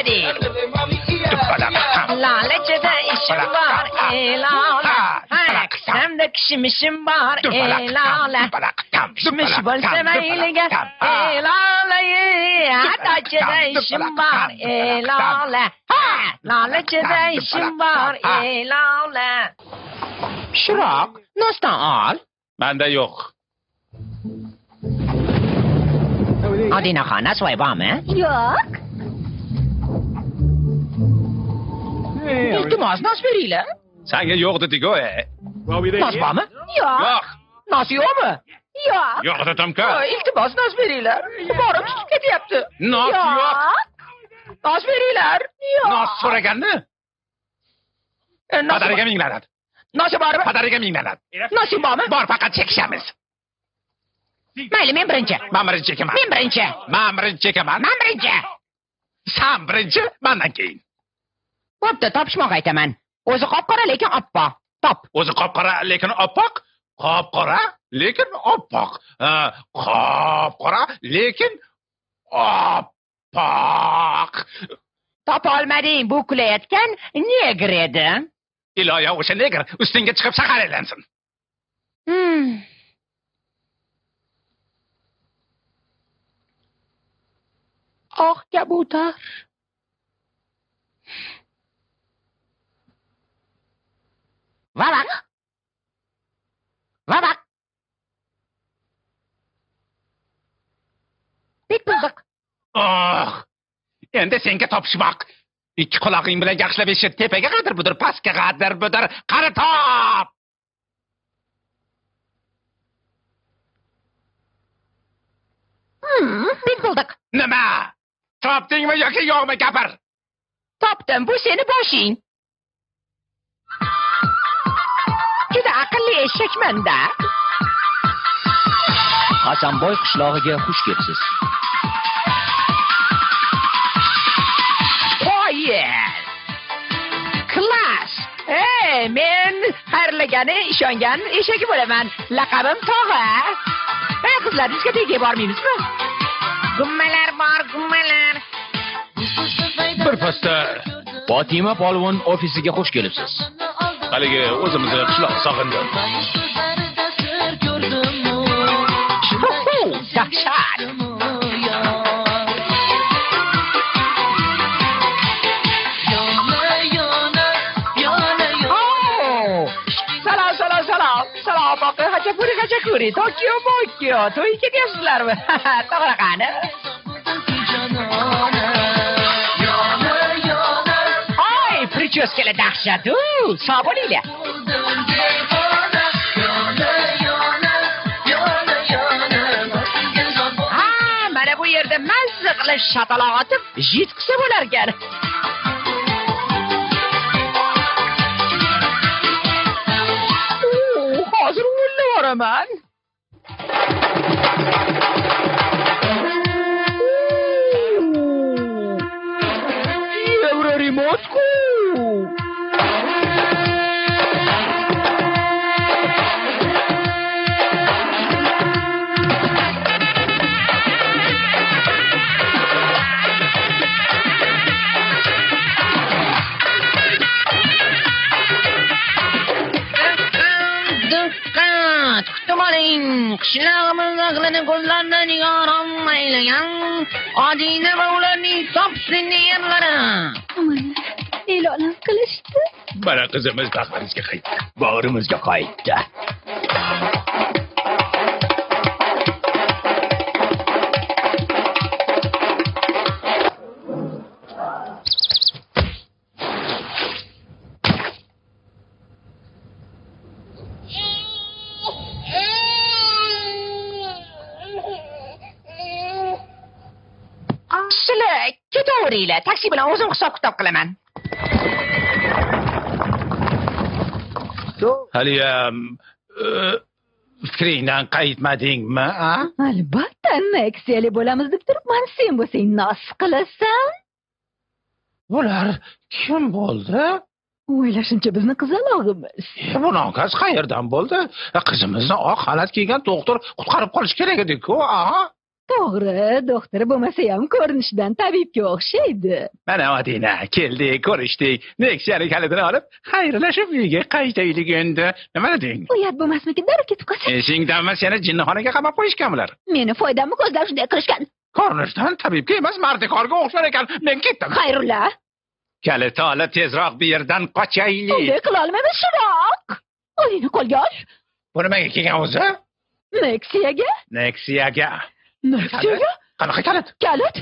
Topiladi. Lalachada ishim bor, ey lola. Ha, kishamda kishmishim bor, ey lola. Kishmish bo'lsa mayliga, ey lola. Dachada ishim bor, ey lola. Ha, lalachada ishim bor, ey lola. Pishroq, nosdan ol. Menda yo'q. Odinaxon, nasvoy bormi? Yo'q. Iltimos, nos beringlar. Senga yo'q dedik-ku. Nos bormi? Yo'q. Yo'q. Nos yo'qmi? Yo'q. Yo'q dedim-ku. Iltimos, nos beringlar. Borim tutib ketyapti. Nos yo'q. Nos beringlar. Yo'q. Nos so'raganni? Nos Padariga ming la'nat. Nosi bormi? Padariga ming la'nat. Nosi bormi? Bor, faqat chekishamiz. Mayli, men birinchi. Men birinchi chekaman. Men birinchi. Men birinchi chekaman. Men birinchi. San birinchi, mendan keyin. Bo'pti, topishmoq aytaman. O'zi qop-qora, lekin oppoq. Top. O'zi qop-qora, lekin oppoq. Qop-qora, lekin oppoq. Qop-qora, lekin oppoq. Topa olmading, bu kulayotgan negr edi. Iloyo o'sha negr ustingga chiqib shahar aylansin. Oq kabutar. Vavaq. Vavaq. Bek bulduq. Oh! Endi senga topishmoq. Ikki qulog'ing bilan yaxshilab eshit. Tepaga qadr budur, pastga qadr budur. Qani top! Bek bulduq. Nima? Topdingmi yoki yo'qmi, gapir? Topdim, bu seni boshing. Juda aqlli eshakman-da. Hasanboy qishlog'iga xush kelibsiz. Qoyil. Klass. Ey, men xayrlagani ishongan eshagi bo'laman. Laqabim Tog'a. Ey qizlar, diskotekaga bormaymizmi? Gummalar bor, gummalar. Bir pasda Fotima polvon ofisiga xush kelibsiz. Haligi o'zimizni qishloq sog'indim. Dahshat. Salom, salom, salom. Salom, oqa, xachapuri, xachapuri. Tokio, Mokio. To'yga ketyapsizlarmi? Tog'a qani? Ay, prichoskalar dahshat-u. Sog' bo'linglar. Ha, mana bu yerda mazza qilib shataloq otib, jit qilsa bo'lar ekan. Hozir o'lib boraman. Yevro remotku. Diqqat, kutib oling. Qishlog'imiz ahlini ko'zlardan nigoron aylagan Odina va ularning topsinli yerlari. Mana e'lon qilishdi. Mana qizimiz bag'rimizga qaytdi. Bag'rimizga qaytdi. Sizlar ketaveringlar. Taksi bilan o'zim hisob-kitob qilaman. Haliyam fikringdan qaytmadingmi, a? Albatta, Nexiyali bo'lamiz deb turibman. Sen bo'lsang nos qilasan. Bular kim bo'ldi? O'ylashimcha bizni qizalog'imiz. Bu nokaz qayerdan bo'ldi? Qizimizni oq xalat kiygan doktor qutqarib qolish kerak edi-ku, a? To'g'ri, doktor bo'lmasa ham ko'rinishidan tabibga o'xshaydi. Mana Odina, keldik, ko'rishdik. Nexiyani kalitini olib, xayrlashib uyga qaytaylik endi. Nima deding? Uyat bo'lmasmikin, darrov ketib qolsa? Esingdami, seni jinnixonaga qamab qo'yishgan bular. Meni foydamni ko'zlab shunday qilishgan. Ko'rinishdan tabibga emas, mardikorga o'xshar ekan. Men ketdim. Xayrulla. Kaliti olib tezroq bu yerdan qochaylik. Unday qila olmaymiz, Shiroq. O'zingni qo'lga ol. Bu nimaga kelgan o'zi? Nexiyaga. Nexiyaga. Nexiyaga? Qanaqa kalit? Kalit?